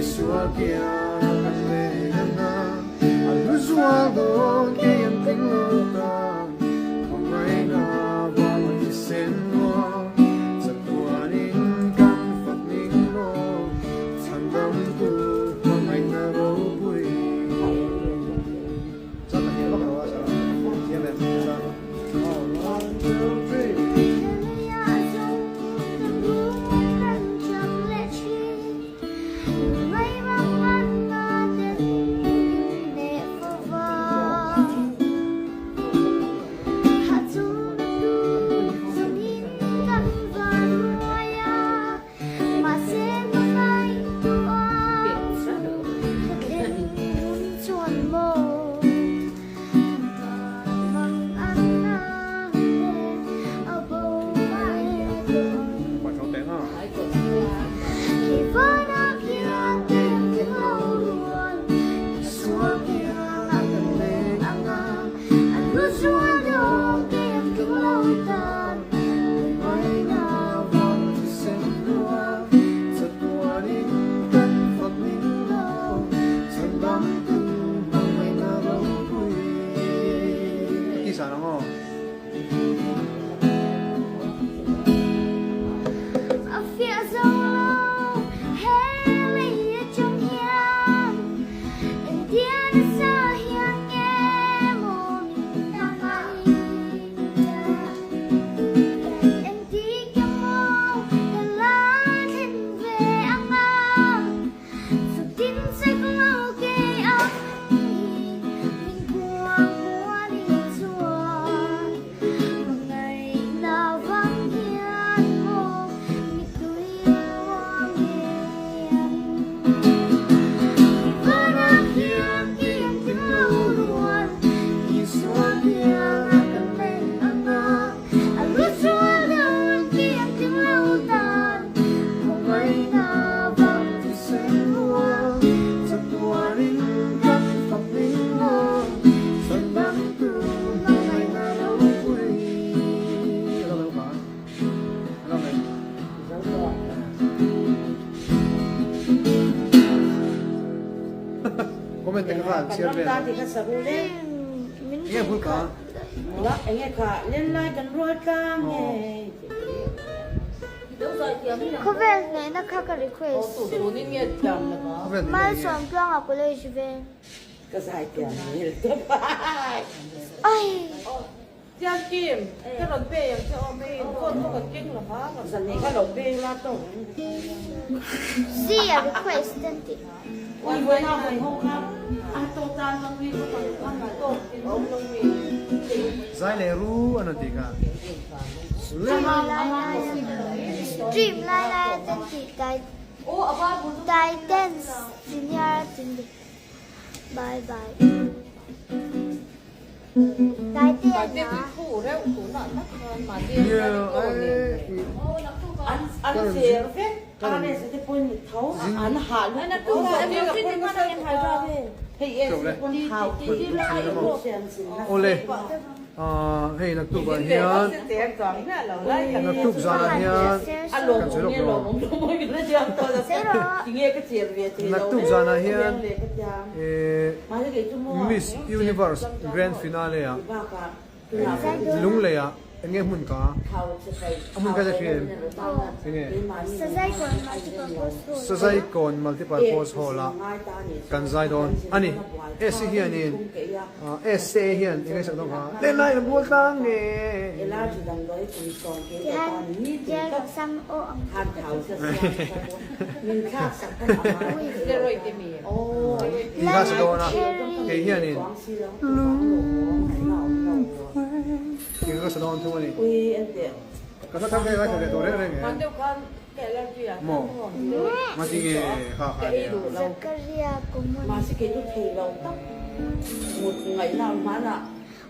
Isua kiang a kan leng anga, a hlu zual dawn kei an tling lo tan, khawngaihna vang a thisen nuam, chatuanin kan fak ning lo, chhandamtu hmangaihna ropui. Khawvel hnehna kha ka request. Malsawmtluanga college veng. Ai. Zia request an ti. Zai leh ru an rawn ti kha. Stream lai lai a ten tih tai Titans senior a tin ni. Bye bye. Awle hei naktuk ah hian naktuk zanah hian kan sawi lawk lo naktuk zanah hian Miss Universe Grand Finale ah Lunglei ah enge hmun ka a hmun ka zet hria em enge Sazaikawn Multipurpose Hall ah kan zai dawn a ni SC hianin SA hian enge sak dawn kha lenlai kan bual tlang nge Tih kha sa dawn a, kei hianin Tih kha sa dawn thung a ni. Ka hla thar vel a tha ve tawh reng reng e. Maw? Ngati nge kha kha nia?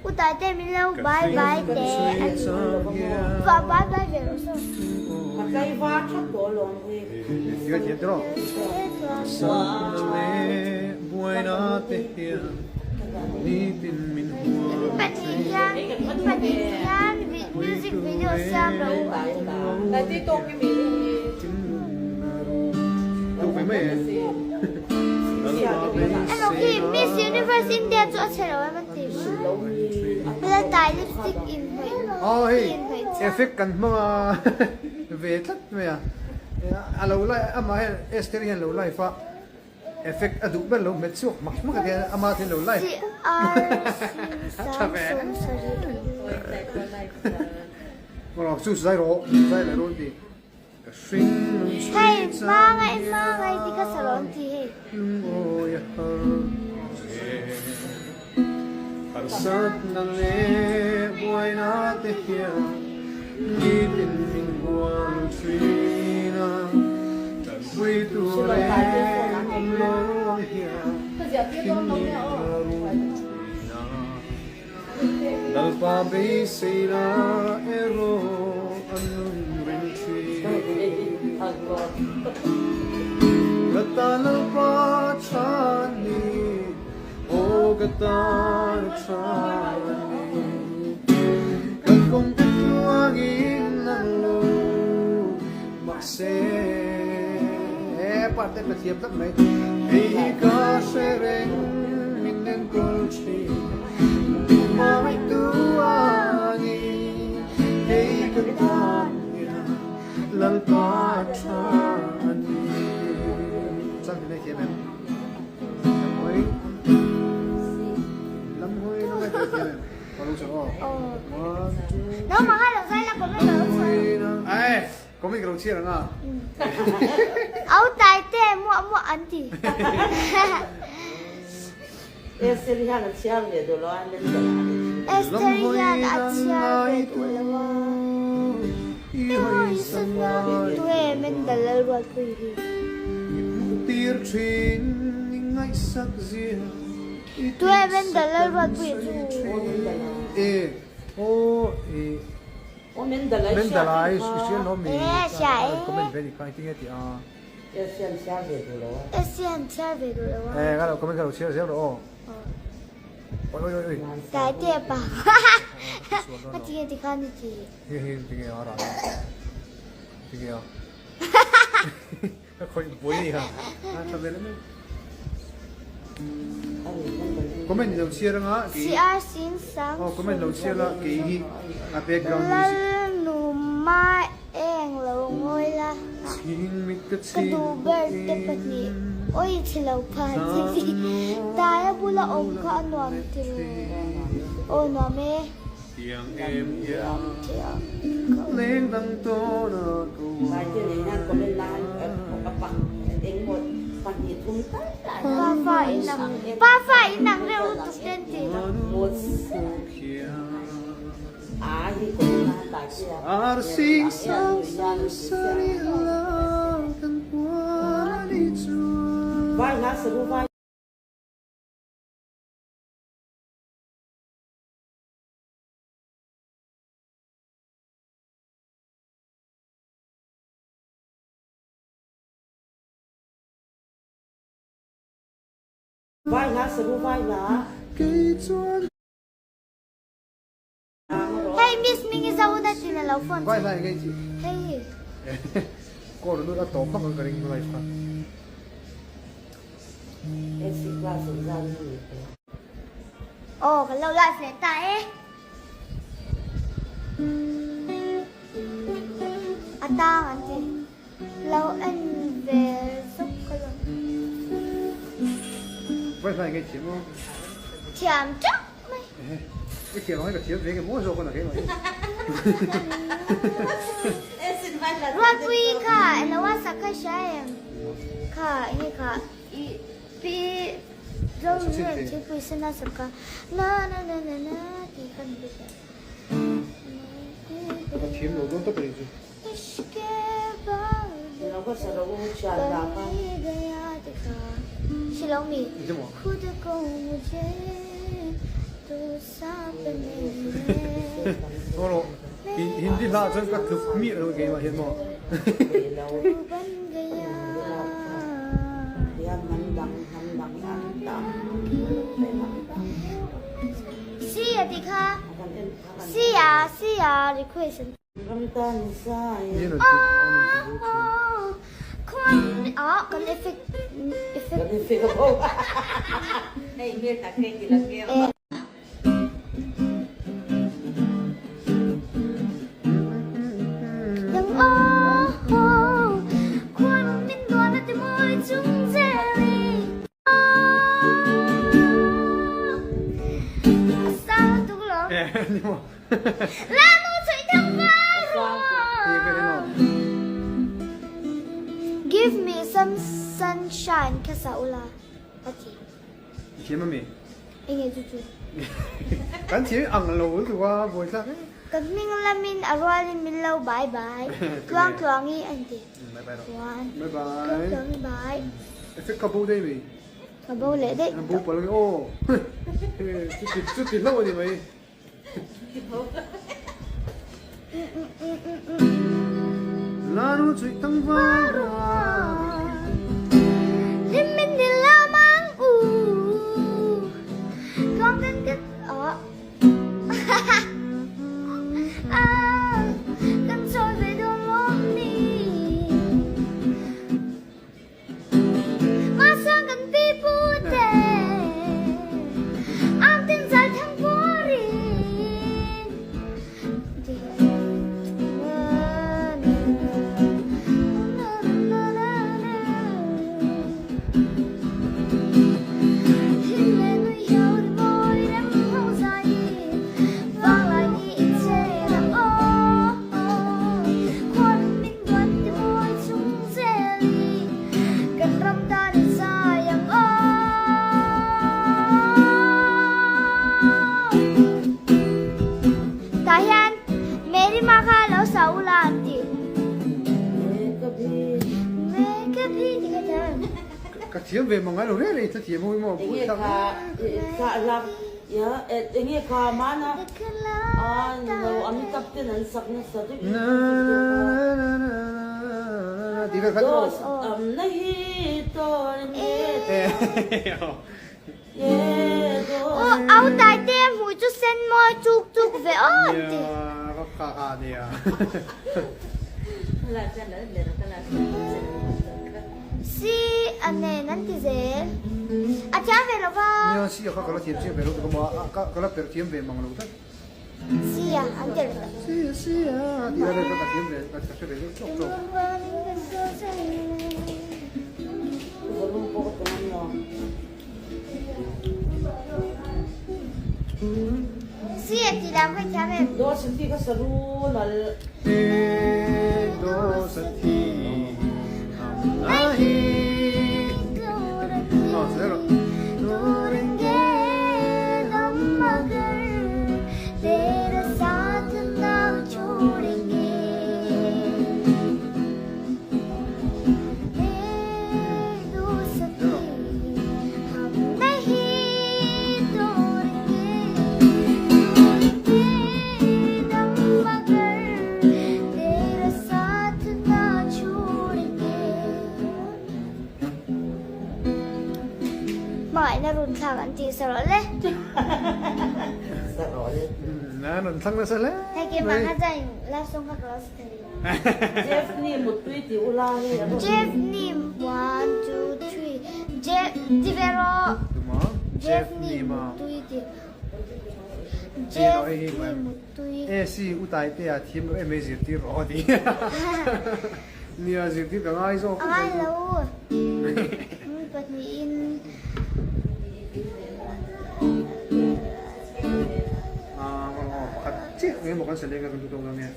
U Tate min lo bye bye teh a ti. Va bye bye ve rawh saw. In pahnih hian music video siam rawh u a ti. ni mai e. Emaw khi Miss Universe India chu a chhe lo em an ti. Laltai lipstick in hnawih Aw hei effect kan hmang a ve tlat mai a. A lo live amah hian Esther hian lo live a effect a duh ber lo hmet chhuak hmak hmak a tia amah hian lo live tha ve. Aw chu zai rawh zai leh rawn ti. Hei hmangaih hmangaih ti kha sa rawn ti hei. Lalpa beiseina erawh a nun reng thin. Ka tan Lalpa tha ni, aw ka tan a tha ni. Ka kawng te tluangin an lo mahse he part te ka thiam tlat mai. Hei hi ka hre reng min enkawl thin. Nangmah kha lo zai la comment ka lo chhiar ang. Comment ka lo chhiar ang a. Au tai te muah muah an ti. Esther hian a chhiar ve duh lo a, Mendel a ni thin. Esther hian a chhiar ve duh lo a. I hawi san a, tunge Mendel Lalruatpuii hi? Tunge Mendel Lalruatpuii chu? Aw Mendel a i hriat em kha? E hria e. Esi an chhiar ve duh lo a. Esi an chhiar ve duh lo a. Eh ka lo comment ka lo chhiar zel rawh aw. Oi oi oi oi. Tlai te pa. Ka ti nge ti khan i ti. Hi hi ti nge a ra. Ti nge a. Ka khawih buai ni ha. A tha ve le mai. Comment lo chhiar anga kei. CR Sing Sang. Oh comment lo chhiar la kei hi a background music. Lal nu ma Eng lo ngawi la. Ka duh ber te pahnih awi chhe lo pha che chi. Taia bula awm kha a nuam tiro. Aw nuam e. Pa fa in ang pa fa in ang reuh lutuk te an ti. Hei miss Mingi Zauna tin a lo phone Vai lai ngei chi. Hei. Kor lut a tawp hmak ang ka ring live kha. SC class exam hi ni te. Aw kan lo live leh ta e. A tang an ti. Lo en ve zuk ka lo. Vai lai ngei chi maw. Thiam teuh mai. I thiam ang hi ka thiam ve nge maw zawk a na keimah hi. Ruatpui kha eng lo a sak kha hria em? Kha enge kha i pi Zorin thilpui sen a sak kha na na na na na tih kha ni bik em? Ka thiam lo dawn tawp a nih chu. Hindi hla chuan ka tluk miah lo keimah hian maw. Sia sia request. kan effect effect. Kan effect a bo. Hei hmel tak hei ti lang em. Yang aw khuan min duan a ti mawi chung zel i. A sang tuk lo. Eh ni maw. La nu chhui thang va rua. Give me some sunshine kha sa ula a ti. Thiam ami? Enge chu chu. Kan thiam ang lo tu a buai thlak e. Ka hming lamin a rualin min lo bye bye. Tluang tluangi an ti. Bye bye rawh. One. Bye bye. Tluang tluangi bye. Effect ka bo dei mai. Ka bo leh daih. Ka bo pal nge aw. Chuti chuti hlauh a ni mai. Mahsang kan pipu te an tin zai thang puarin. Tah hian Mary ma kha lo sa ula an ti. Ka thiam ve mang ngai lo reng reng i thiam ho hi maw Enge kha kha lak ya enge kha mana a no Amitabh ten an sak nasa deuh in na na na na ti vel kha Dos am nahi todenge ye dos Aw au tai te hmui chu sen mawi chuk chuk ve aw an ti. Nia ka kha kha nia. Si a nen an ti zel. A thiam ve lo va. Nia si a kha ka la thiam chiang ve lo ti ka maw a ka la perh thiam ve mang lo tlat. Si a an ti reng ta. Si a si a tih lai vel kha ka thiam ve ka hre ve deuh tawk tawk. Si a ti lam kha thiam em. Dawr sati ka saru nal. Hmangaihna run thlak an tih sa rawh le. Sa rawh le. Na rawn thlang nasa hle. Hei keimah kha chuan love song kha ka lo sa thei lo. Jeff ni mutpui tih ula hei a rawn. Jeff ni one two three Jeff ti ve rawh. Jeff ni mutui tih Jeff ni mutui. AC u Taite a thiam loh em ei zirtir rawh a ti. Nia zirtir ka ngai zawk. A ngai lo. Mi pahnihin. Pakhat chiah nge maw kan select a kan duh tawk lo nge.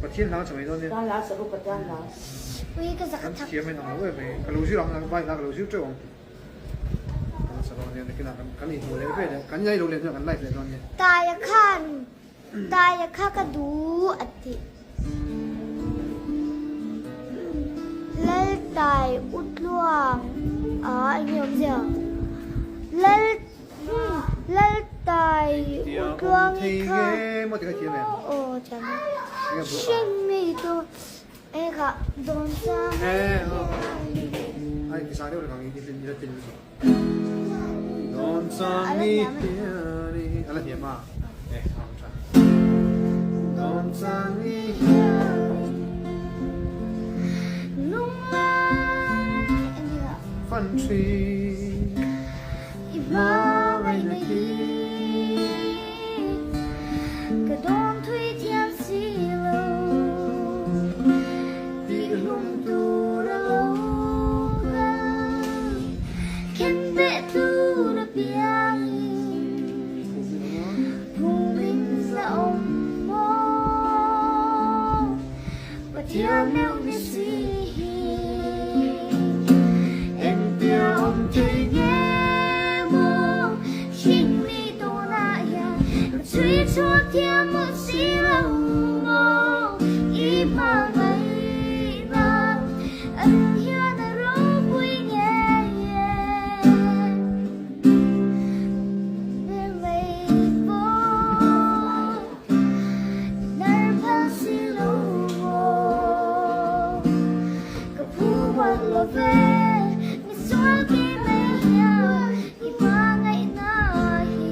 Pathian hla chawei dawn nia. Tan la saru Pathian hla. Ui ka zak Kan thak. thiam in ang lo em mai. Ka lo zir ang ang vai hla ka lo zir teuh ang. Kan sa dawn nia nakinah kan kan inhmu leh vel e. Kan ngai lo leh hnuah kan live leh dawn nia. Taia khan Taia kha ka duh a ti. Laltai Utluang a enge awmzia? Lal Laltai Utluangi kha aw thiam hring mi chu enge kha dawn chang Lung. fan thin. I hmangaihna hi ka dawn thui thiam si lo. Tihhlum tur a lo kal, Khen beh tur a piangin phungin a awm maw? Pathian meuh ni si hi Engtia awm thei nge maw? Hringmi tunah hian ka chhui chhuak thiam mawlh si lo maw? I hmangaihna an hian a ropui ngei e. Ber mai pawh nar phal si lo maw? Ka phu mual lo ve, mi sual ke mai hian i hmangaihna hi.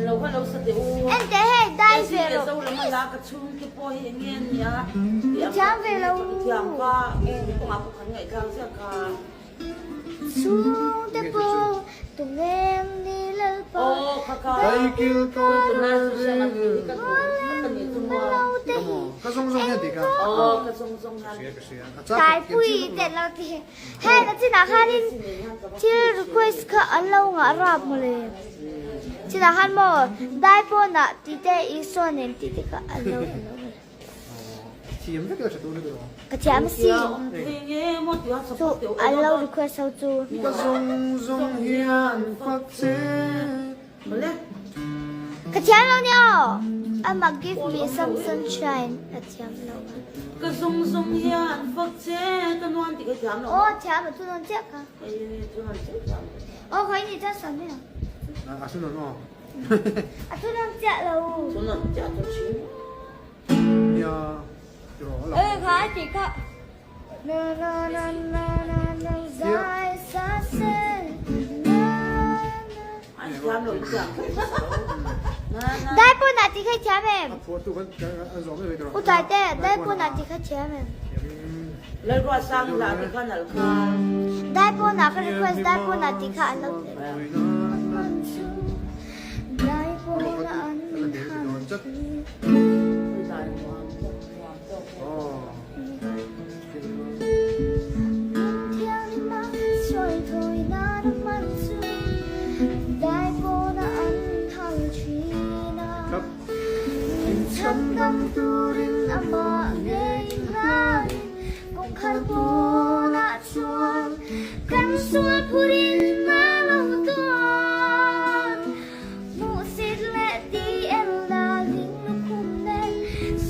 Lo kha lo sa teh u. Enteh hei dai ve rawh please. Ka chhungte pawh hi enge an nia. Ka thiam ve lo. Ka thiam ka kawngah pawh kan ngaihthlak ziah ka. Chhungte pawh tunge an ni Lalpa. Aw kha kha. Daikil ka Ka zawng zawng hian tih ka. Aw ka zawng zawng hian. Ka hria ka hria. Taipui te an lo ti. Hei na chinah khanin thil request kha an lo ngah rap mawle. Chinah khan maw dai pawnah tih te Isua nen tih te kha an lo an lo mawle. Thiam vek ila tha tur lutuk ang. Ka thiam a si. Chu an lo request ho chu. Ka zawng zawng hian fak che. Ka thiam lo nia aw. Ama give me some sunshine a thiam lo a. Ka zawng zawng hian fak che ka nuam tih ka thiam lo. Aw thiam a thunawn chiah kha. Aw khawi ni chuan sawi mai ang. A thunawn aw. A thunawn chiah lo. Thunawn chiah chu thin. Nia tiraw a lang. Ê kha chỉ kha. Na na na na na na zai sa se na na. Ai thiam lo thiam. Dai pawh nah ti kha i thiam em? A phuah tu kan an zawm em tiraw. U tlai te dai pawh nah ti kha thiam em? Lalruah sang hla ti kha nal kha. Dai pawh nah ka request dai pawh nah ti kha an lo ti. Dai pawh nah an han ti.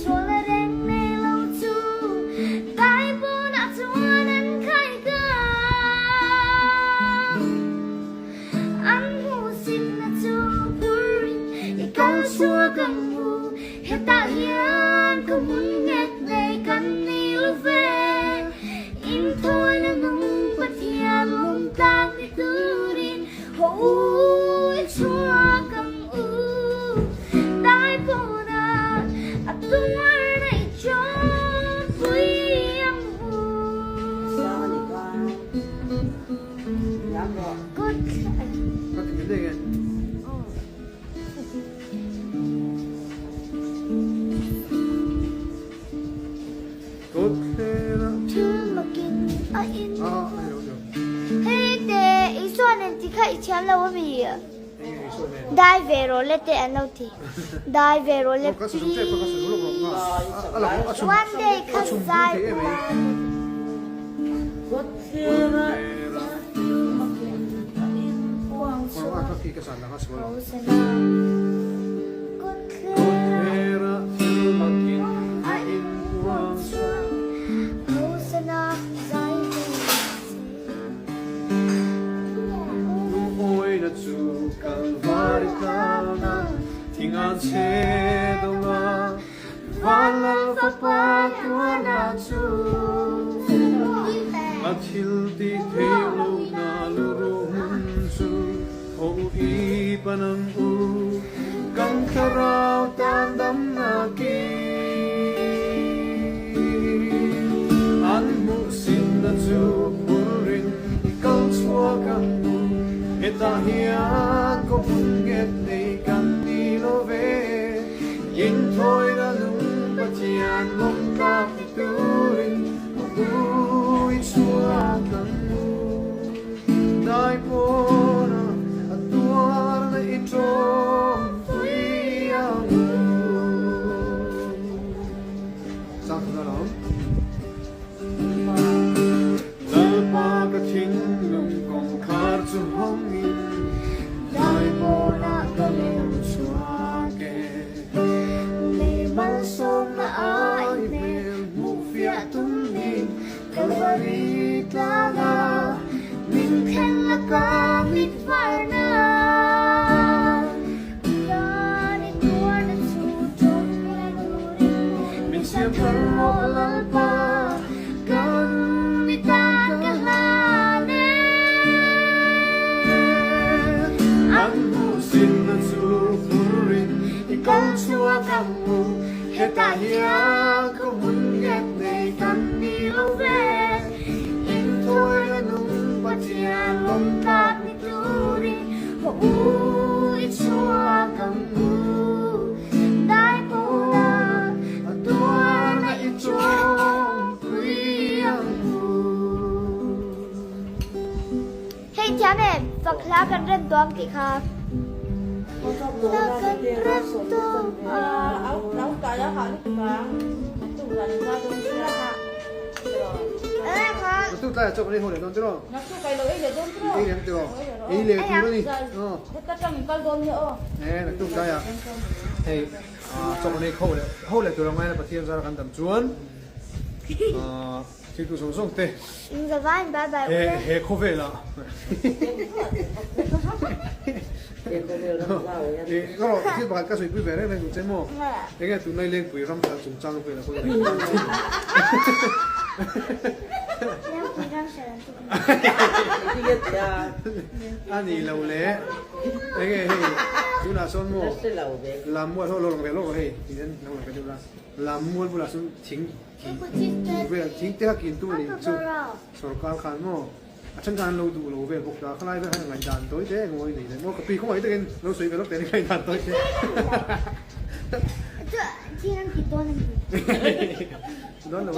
Sual a reng nei lo chu dai pawnah chuan an khai kang. An hmuhsitna chu phurin i kal chhuak ang u, hetah hian ka hmun nghet nei kan ni lo ve. Inthawina nung Pathian lawm tlak ni turin haw u i chhuak ang u. Tai pawna a tuar nei chuan pui ang u. Good. Thil makin a in. Hei te Isua nen ti kha i thiam lo ami? Dai ve rawh le te an lo ti. Dai ve rawh le please. One day kha zai ula. Lunghawina chu Kalvari tlana thing a chhe dawng a, Vanlal fapa tuarna chu a thil tih theih lohna luruhmun chu haw i pan ang u, kan thlarau tan damna ki an hmuhsitna chu. Kalvari tlanga min thlen laka mit varna Tan i tuarna chu tawngpui turin Min siam thar rawh Lalpa Kan mi tan ka hlan e. An hmuhsinna chu phurin i kal chhuak ang u. Hetah hian ka hmun nghet nei kan ni lo ve, Inthuaina nung Pathian lawm tlak ni turin haw u i chhuak ang u. Dai pawna a tuarna i chawmpui ang u. Hei thiam em, fak hla kan rem tawh ang tih kha. Hla kan rem tawh ang. Thiltu zawng zawng te. In zavain bye bye ule. He khawvel ah. Ka rawh thil pakhat ka sawi pui ve reng reng duh che maw? Enge tunlai Lengpui ram hralh chungchang vel a pawi reng. Lengpui ram hralh an tum. A ni lo le. Enge hei tunah sawn maw Lammual ho lo lang ve lawk rawh hei ti hian lo lang ve deuh la. Lammual bulah sawn thing Thing vel thing te kha kin tu nih chu sorkar khan maw a then khan an lo duh lo vel bawk ta khalai vel khan ngaihdan tawi te ngawi nei leh maw ka pi khawngaih takin lo sawi ve lawk teh ni ngaihdan tawi te dawn lo e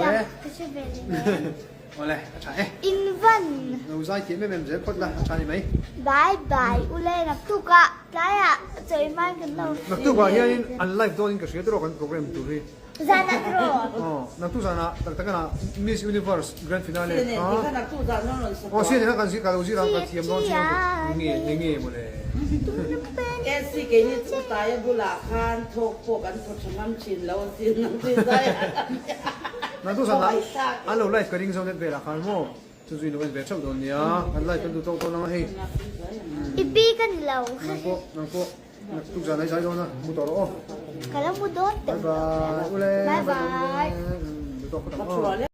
awle a tha e invan lo zai thiam em em zel phawt la a tha ni mai bye bye ule naktukah tlaiah chawi hmain kan lo naktukah hianin an live dawnin ka hria tawh kan program tur hi. Zanah tiraw? Aw, naktu zanah tak tak anah Miss Universe Grand Finale Sian kha. Tikha naktu zan rawn rawn sa Aw, sian kha kan zir ka lo zir a, ka thiam dawn chiang bawk. Nge, nge nge mawle. SC keini chu taia bulah khan thawk pawh kan thaw tha ngam thin lo asin naktu zai Naktu zanah an lo live ka ring zo net velah khan maw chu zui lo en ve theuh dawn nia, an live kan duh tawk dawn ang a hei. I pi ka ni lo. Nang pawh, nang pawh. Naktuk zan ai zai dawn a, mu tawh rawh aw. Ka lo mu dawn teuh. Bye bye ule. Bye bye. Mu tawh phawt ang aw.